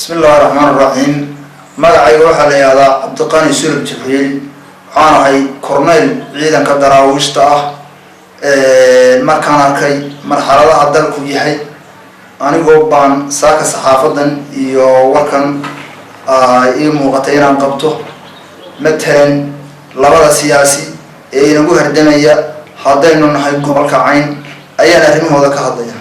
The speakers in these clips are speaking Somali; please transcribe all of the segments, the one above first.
Bismi Illaahi Raxmaan Raxiim. Magacayga waxaa la yihahdaa Cabdiqani Sulub Jibriil. Waxaan ahay korneyl ciidanka Daraawiishta ah. Markaan arkay marxaladaha dalku yahay, anigoo baan saaka saxaafadan iyo warkan ii muuqatay inaan qabto. Matalan, labada siyaasi ee inagu hardamaya haddaynu nahay gobolka Cayn ayaan arrimahooda ka hadlaya.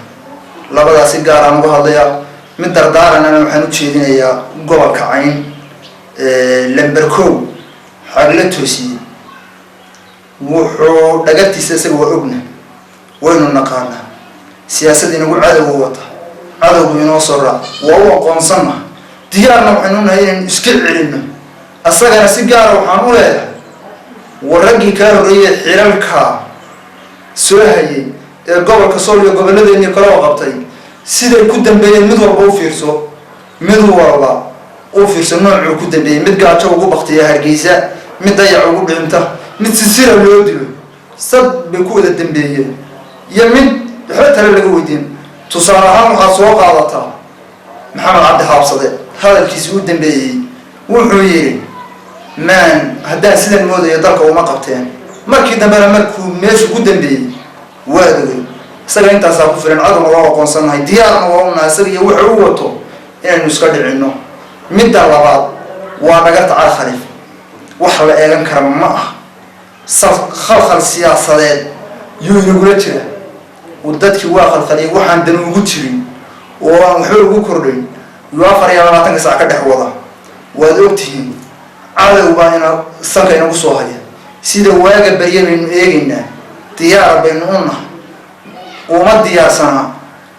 Labadaasi gaar aan uga hadlaya. Mid dardaaranana waxaan u jeedinayaa gobolka Cayn. Lamber kow, Xagla Toosiye wuxuu dhagartiisa isaga waa ogna, waynu naqaanaa. Siyaasad inagu cadowga wata, cadowgu inoo soo raac, waa u aqoonsanna, diyaarna waxaynu nahay inaynu iska celino. Asagana si gaara waxaan u leeyahay: war raggii kaa horreeyay xilalkaa soo hayay ee gobolka Sool iyo gobolladeennii kaloo qabtay, siday ku dambeeyeen mid walba u fiirso, mid walba u fiirso noocuu ku dambeeyey. Mid gaajo ugu baktiya Hargeysa, mid dayac ugu dhinta, mid sisira loo dilo, sad bay ku wada dambeeyeen, iyo mid waxba tale laga weydiin. Tusaale ahaan, waxaad soo qaadataa Maxamed Cabdi Xaabsade. Hadalkiisi u dambeeyey wuxuu yidhi: "Maan haddaan sidan moodayo dalka uma qabteen." Markii dambena markuu meeshu ku dambeeyey waad ogey. Isaga intaasaa ku filan. Cadowna waa aqoonsannahay, diyaarna waa unahay isaga iyo waxa u wato inaynu iska dhicinno. Midda labaad waa dhagarta Cali Khaliif. Wax la eegan kara ma ah. Khalkhal siyaasadeed yuu inagula jira. Dadkii waa khalkhaliyay. Waxaan dan ugu jirin oo aan waxba ugu kordhayn yuu 24-ka sac ka dhex wada. Waad ogtihiin, cadow baa ina sanka inagu soo haya. Sida waaga barya baynu eegaynaa, diyaar baynu u nahay. Uma diyaarsanaa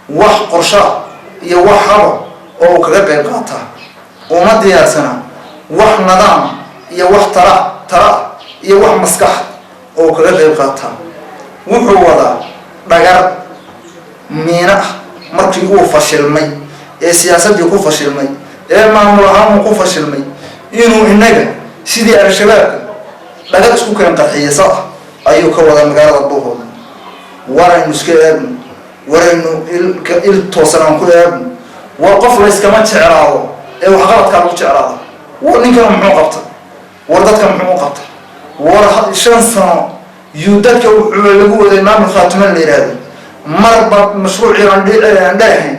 wax qorsha iyo wax haba oo uu kaga qayb qaataa. Uma diyaarsanaa wax nadaam iyo wax tala tala iyo wax maskax oo uu kaga qayb qaataa. Wuxuu wadaa dhagar miino ah. Markii uu fashilmay ee siyaasaddii ku fashilmay ee maamul ahaan uu ku fashilmay, inuu innaga sidii Al-Shabaabka dhagar isku keen qarxiyasa ah ayuu ka wadaa magaalada Buuhood. Waraynu iska eegno, waraynu il toosan aan ku eegno. War qof layskama jeclaado ee waxqabadkaa lagu jeclaado. War ninkana muxuu qabta? War dadka muxuu u qabta? War 5 sano yuu dadka wuxuu lagu waday maamul Khaatuman la yidhaahdo. Marba mashruucii aan dherahayn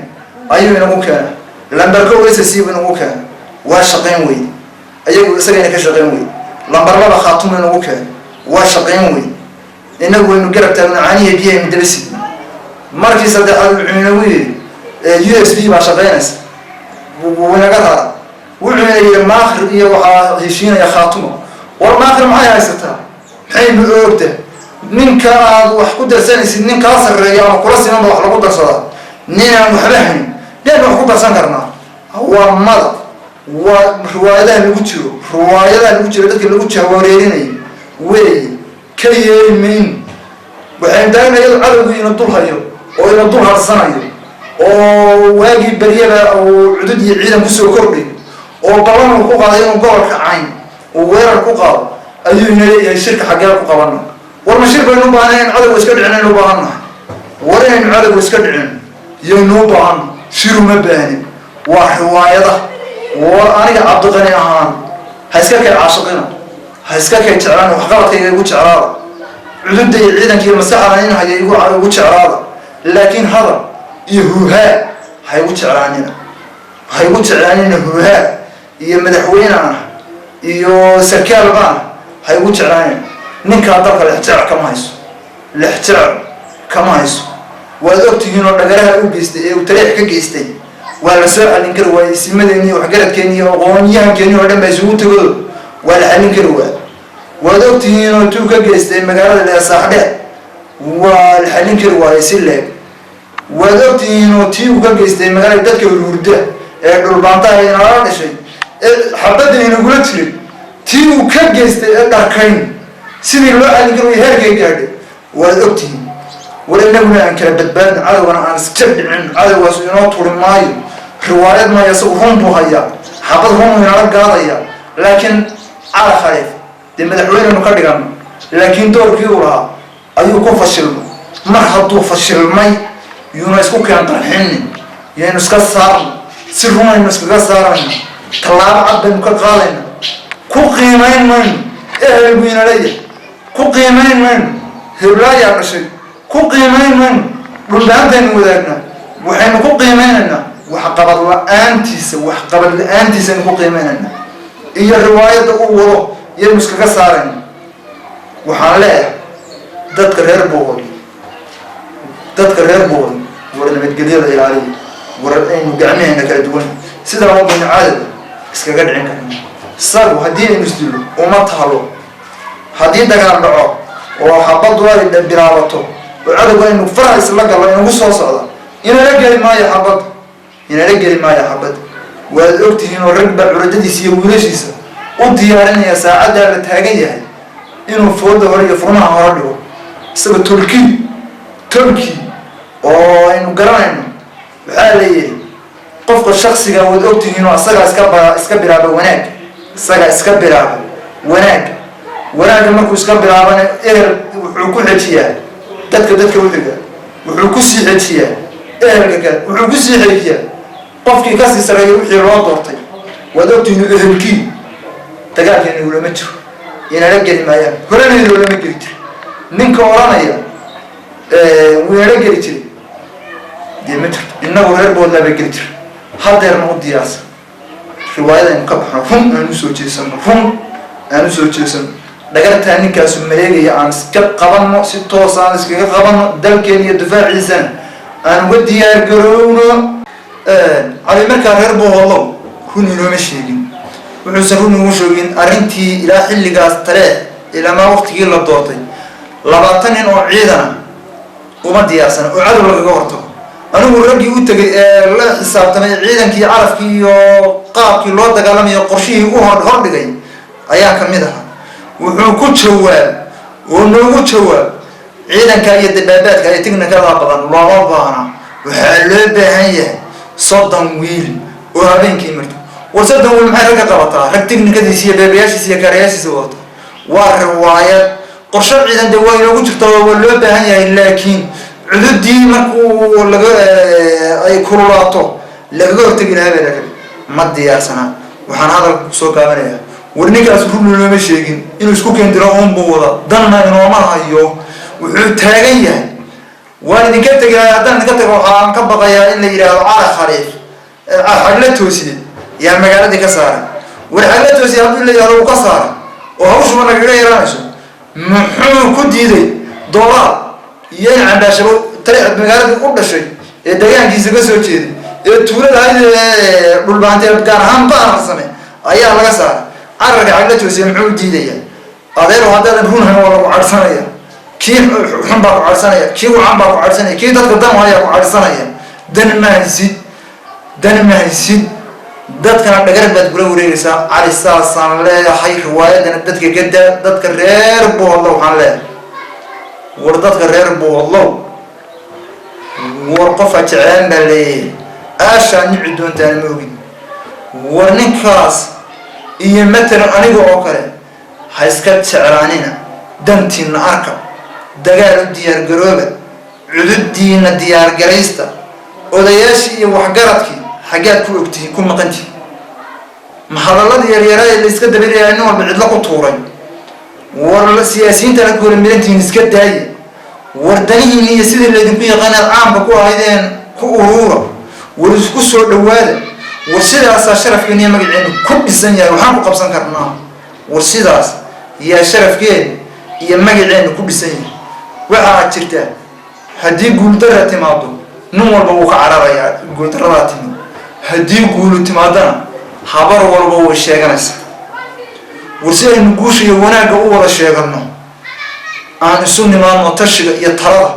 ayuu inagu keena. Lambarko SSC buu inagu keena, waa shaqayn weyde. Ayagu isagayna ka shaqayn weyde. Lambar laba, Khaatuma inagu keena, waa shaqayn weyde. Inagu waynu garab taagno, caanihi biyahaynu daba sidno. Markii saddexaad wuxuu inagu yidhi USB baa shaqaynaysa, wuu inaga rara. Wuxuuna yidhi Maakhir iyo waxaa heshiinaya Khaatuma. War Maakhir maxay haysataa? Maxaynu oogta? Ninka aad wax ku darsanaysid, nin kaa sarreeya ama kula siman ba wax lagu darsadaa. Ninaan waxba hayn deen wax ku darsan karnaa? Waa mada. Waa riwaayadaha lagu jiro, riwaayadaha lagu jiro, dadka lagu jahwareerinayo wey. Ka yeeli mayno. Waxaynu taagna iyado cadowgu ina dul hayo oo ina dul harsanayo oo waagii beryaba uu cudud iyo ciidan kusoo kordhayo oo ballan uu ku qaaday inuu gobolka Cayn uu weerar ku qaado, ayuu ina leeyahay: "Shirka xaggee ku qabana?" War ma shir baynu u baahanay? In cadowga iska dhicin aynu u baahan nahay. War inaynu cadowga iska dhicin yaynu u baahan, shiruma baahnin. Waa riwaayada. War aniga Cabdiqani ahaan, ha iska kay caashiqina, ha iska kay jeclaan. Waxqabadkayga igu jeclaada, cududda iyo ciidanka iyo maskaxda in haya igu jeclaada, laakiin hadal iyo huuhaa ha igu jeclaanina, ha igu jeclaanina. Huuhaa iyo madaxweyne ah iyo sarkaal baan ha igu jeclaanina. Ninkaa dalka lexjecel kama hayso, lexjecel kama hayso. Waad ogtihiin oo dhagaraha u geystay ee uu tariix ka geystay waa la soo xallin kari waayey. Isimadeeni iyo waxgaradkeeni iyo aqoonyahankeeni oo dhan baa isugu tegado, waa la xallin kari waay. Waad ogtihiin oo tuu ka geystay magaalada Leesaaxdheer waa la xallin kari waayey si leeg. Waad ogtihiin oo tii uu ka geystay magaalada dadka hurhurda ee Dhulbaantaha inala dhashay ee xabadda inagula jiray, tii uu ka geystay ee dharkayn sidii loo xallin kari waayey heerkay gaadhay waad ogtihiin. War inaguna aan kala badbaadno, cadowgana aan iska dhicin. Cadowgaasu inoo turi maayo, riwaayad maayo. Isagu run buu hayaa, xabad run inala gaadaya. Laakiin Cali Khaliif dee madaxweynenu ka dhigano, laakiin doorkii uu lahaa ayuu ku fashilmay. Mar hadduu fashilmay, yuuna isku keen qarxinin, yaynu iska saarno. Si runaynu iskaga saarayna, tallaabo cad baynu ka qaadayna. Ku qiimayn mayno ehel buu inala yahay, ku qiimayn mayno heblaayaa dhashay, ku qiimayn mayno dhulbaantaynu wadaagnaa. Waxaynu ku qiimeynaynaa waxqabad la-aantiisa, waxqabad la-aantiisaynu ku qiimeynaynaa iyo riwaayadda uu wado iyaynu iskaga saarayna. Waxaan leeyahay dadka reer Buuhoodle, dadka reer Buuhoodle, war nabadgelyada ilaaliya. War aynu gacmahayna kala duwan sidaa un baynu caadada iskaga dhicin karna. Isagu haddii aynu isdillo uma taalo. Haddii dagaal dhaco oo xabaddu ay bilaabato oo cadowga aynu faraha isla gallo inagu soo socda, inala geli maayo xabadda, inala geli maayo xabadda. Waad ogtihiin oo rag baa curadadiisa iyo wiilashiisa u diyaarinaya saacaddaa la taagan yahay inuu fooda hore iyo furmaha hore dhigo. Isaga tolkii, tolkii oo aynu garanayno, waxaa la yidhi qofka shaksiga, waad ogtihiin oo isagaa iska bilaaba wanaag, isagaa iska bilaaba wanaag. Wanaagga markuu iska bilaabana, ehel wuxuu ku xejiyaa dadka, dadka uxiga wuxuu kusii xejiyaa ehelka kale, wuxuu kusii xejiyaa qofkii kasii sareeya wixii loo doortay. Waad ogtihiin, ehelkii dagaalkeena ulama jiro, inala geli maayaan, horena inoolama geli jiri. Ninka odhanaya wuu inala geli jiray, dee ma jirto. Innagu reer Boodlaa bay geli jira, hadeerna u diyaarsan. Riwaayada aynu ka baxno, run aan usoo jeesano, run aan usoo jeesano. Dhagartaa ninkaasu maleegaya aan iska qabanno, si toos aan iskaga qabanno. Dalkeena iyo difaaciisana aan uga diyaar garowno. Cali markaa reer Buuhoodlow run inooma sheegin. Wuxuusan run igu sheegin arrintii ilaa xilligaas Taleex ilamaa waqtigii la doortay 20 nin oo ciidana uma diyaarsana oo cadow lagaga hortago. Anigu raggii u tegay ee la xisaabtamay ciidankii, calafkii iyo qaabkii loo dagaalamayo qorshihii u hordhigay ayaa kamid ahaa. Wuxuu ku jawaab oo noogu jawaab, ciidanka iyo dabaabaadka iyo tignikada badan looma baahna, waxaa loo baahan yahay 30 wiil oo habeenkii marto. War 30 wiil maxay ragga qabataa? Rag tignikadiisa iyo beebayaashiisa iyo kaarayaashiisa wadato waa riwaayad. Qorshe ciidan de waa inoogu jirta oo waa loo baahan yahay, laakiin cududii markuu laga ay kululaato lagaga hortegi lahaa baa laga ma diyaarsanaa. Waxaan hadalka kusoo gaabanayaa, war ninkaas run looma sheegin, inuu isku keendiro uunbuu wada, danna inooma hayo. Wuxuu taagan yahay waan idinka tegahay, haddaan idinka tago waxaan ka baqayaa in la yidhaahdo Cali Khaliif Xagla Toosiye yaa magaaladii ka saaray. War Xagla Toosiye haddii la yidhahdo uu ka saaray oo hawshuba nagaga yaraanayso, muxuu ku diiday Doolaal iyo in Cambaashabo Taleex magaaladii u dhashay ee deegaankiisa ka soo jeeday ee tuulada ahayd ee Dhulbaantee, gaar ahaan Baararsame ayaa laga saaray cararka? Xagla Toosiye muxuu u diidayaa? Adeero, haddaadan run hayn waa lagu cadhsanaya. Kii xun baa ku cadhsanaya, kii wacan baa ku cadhsanaya, kii dadka dan hayaa ku cadhsanaya. Dan ma haysid, dan ma haysid, dadkana dhagar baad kula wareegaysaa. Cali saasaan leeyahay, riwaayadana dadka gadaa. Dadka reer Buuhodlow waxaan leeyahay, war dadka reer Buuhodlow, war qofa jeclaan baa leeyahay, aashaa nici doontaana ma ogin. War ninkaas iyo matalan aniga oo kale ha iska jeclaanina, dantiina arka, dagaal u diyaargarooba, cududiina diyaargaraysta. Odayaashii iyo waxgaradkii xaggaad ku ogtihiin, ku maqantihin? Ma hadalladii yaryaraa ee la iska dabalaya nin walba cidlo ku tuuray? War siyaasiyiintana ku horamirantihiin, iska daaye. War danihiin iyo sidii laydinku yaqaanaad caamka ku ahaydeen ku uruura. War isku soo dhawaada. War sidaasaa sharafkeena iyo magaceenu ku dhisan yahay, waxaan ku qabsan karnaa. War sidaas yaa sharafkeenu iyo magaceenu ku dhisan yahay. Waxaa jirta haddii guuldara timaado, nin walba wuu ka cararayaa guuldaradaa timid. Haddii guulu timaadana, habar walba way sheeganaysaa. War si aynu guusha iyo wanaagga u wada sheeganno, aan isu nimaadno, tashiga iyo talada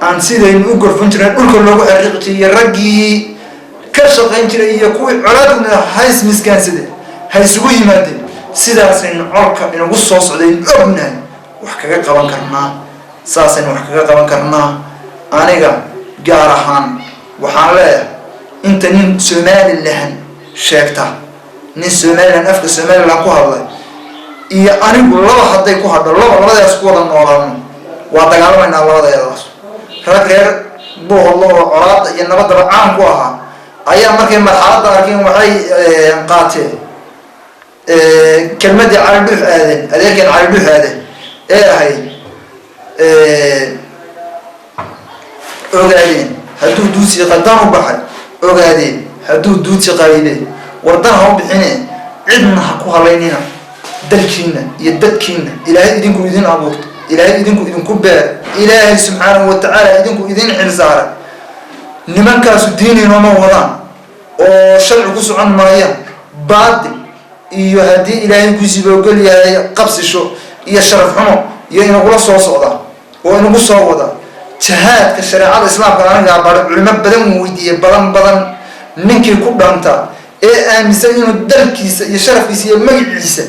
aan sidaynu u gorfan jirnay dhulka loogu xariiqi jiray iyo raggii ka shaqayn jiray iyo kuwii colaaduna hays miskaansade ha isugu yimaadeen. Sidaasaynu colka inagu soo socdaynu ognahay wax kaga qaban karnaa, saasaynu wax kaga qaban karnaa. Aniga gaar ahaan waxaan leeyahay, inta nin Somalilan sheegta, nin Somalilan afka Somalilan ku hadlay iyo anigu laba hadday ku hadho, laba labadaas ku wada noolaano, waa dagaalamaynaa labadeedaas. Rag reer Buuhodlo oo colaada iyo nabaddaba caan ku ahaa. Ayaa markay marxaladda arkeen waxay qaateen kelmaddii Cali Dhuux Aaden, adeerkeen Cali Dhuux Aaden, ee ahayd "Ogaadeen hadduu duudsi qadan u baxay, ogaadeen hadduu duudsi qaybe." Wardan ha u bixine, cidna ha ku halaynina. Dalkiina iyo dadkiina Ilaahay idinku idin abuurto, Ilaahay idinku idinku beer, Ilaahay subxaanahu watacaala idinku idin xilsaaray. Nimankaasu diin inooma wadaan oo sharci ku socon maayaan. Baadil iyo haddii Ilaahay kusiiba ogol yahay qabsisho iyo sharaf xumo iyo inagula soo socdaa oo inagu soo wadaa. Jahaadka shareecada Islaamka anigaa bara, culimo badan weydiiyey, badan badan. Ninkii ku dhanta ee aaminsan inuu dalkiisa iyo sharafkiisa iyo magaciisa,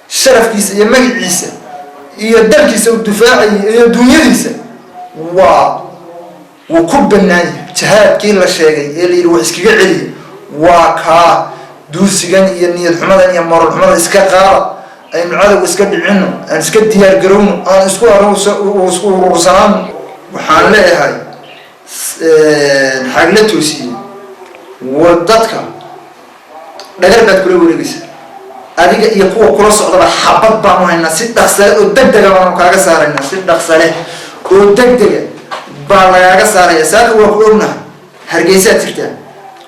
sharafkiisa iyo magaciisa iyo dalkiisa uu difaacayo iyo dunyadiisa, waa wuu ku banaan yahay. Jihaadkii la sheegay ee la yidhi wax iskaga celiya waa kaa. Duusigan iyo niyad xumadan iyo moral xumada iska qaada. Aynu cadowga iska dhicino, aan iska diyaar garowno, aan isku urursanaano. Waxaan leeyahay Xagla Toosiye, war dadka dhagar baad kula wareegaysa, adiga iyo kuwa kula socdaba. Xabad baanu haynaa, si dhaqsale oo degdega baanu kaaga saaraynaa, si dhaqsale oo degdega baa lagaaga saaraya. Saaka waa ku ognahay, Hargeysaad jirtaa,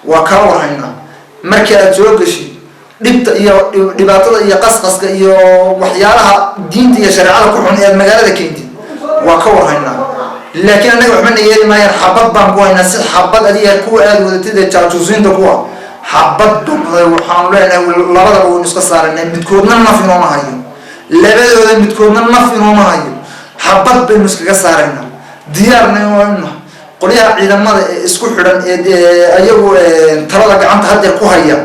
waa kaa warhaynaa. Markii aad soo geshid dhibta iyo dhibaatada iyo qasqaska iyo waxyaalaha diinta iyo shareecada ku xun ee aad magaalada keentid, waa ka warhaynaa. Laakiin annaga waxba na yeeli maayaan. Xabad baan ku haynaa, si xabad adiga kuwa aada wadatid ee jaajuusiinta kuwa xabad baan. Waxaanu leenahay labadaba waynu iska saaraynaa. Midkoodna naf inooma hayo, labadooda midkoodna naf inooma hayo. Xabad baynu iskaga saaraynaa, diyaarna inu qolyaha ciidamada ee isku xidhan ee ayagu talada gacanta haddeer ku haya.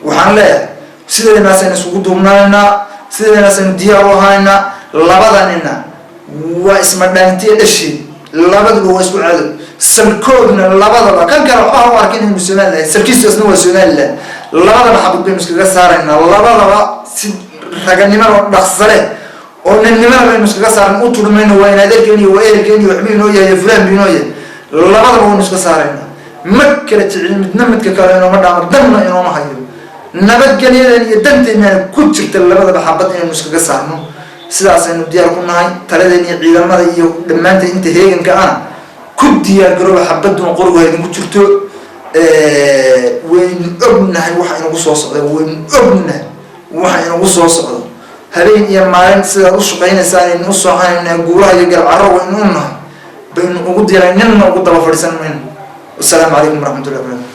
Waxaan leeyahay sideenaasaynu isugu duubnaanaynaa, sideenaasaynu diyaar u ahaanaynaa. Labadanina waa ismadhaantiya dhasheed, labaduba waa isku cadow. Salkoodna labadaba kan kale waxba ha u arkin inaynu Somaliland, salkiistaasna waa Somaliland. Labadaba xabad baynu iskaga saaraynaa, labadaba si raganimada oo dhaqsale oo ninnimada baynu iskaga saarna. U turmayno, waa in adeerkeen iyo waa ehelkeen iyo waxba inoo yahay, fulaan bu inoo yahay. Labadaba waynu iska saaraynaa, ma kala jeclin, midna midka kale inooma dhaamo, danna inooma hayo. Nabadgelyadan iyo danteenana ku jirta labadaba xabad inaynu iskaga saarno. Sidaasaynu diyaar ku nahay. Taladeen iyo ciidamada iyo dhammaanteen inta heeganka ana ku diyaar garooba, xabaduna qorigu ha idinku jirto. Waynu ognahay waxa inagu soo socda, waynu ognahay waxa inagu soo socda. Habeen iyo maalin sidaad u shaqaynaysaan aynu u soconaynaa. Guuraha iyo garab carro waynu u nahay, baynu ugu diray, ninna ugu daba fadhiisan mayno. Wasalaamu calaykum waraxmatullahi wabarakatu.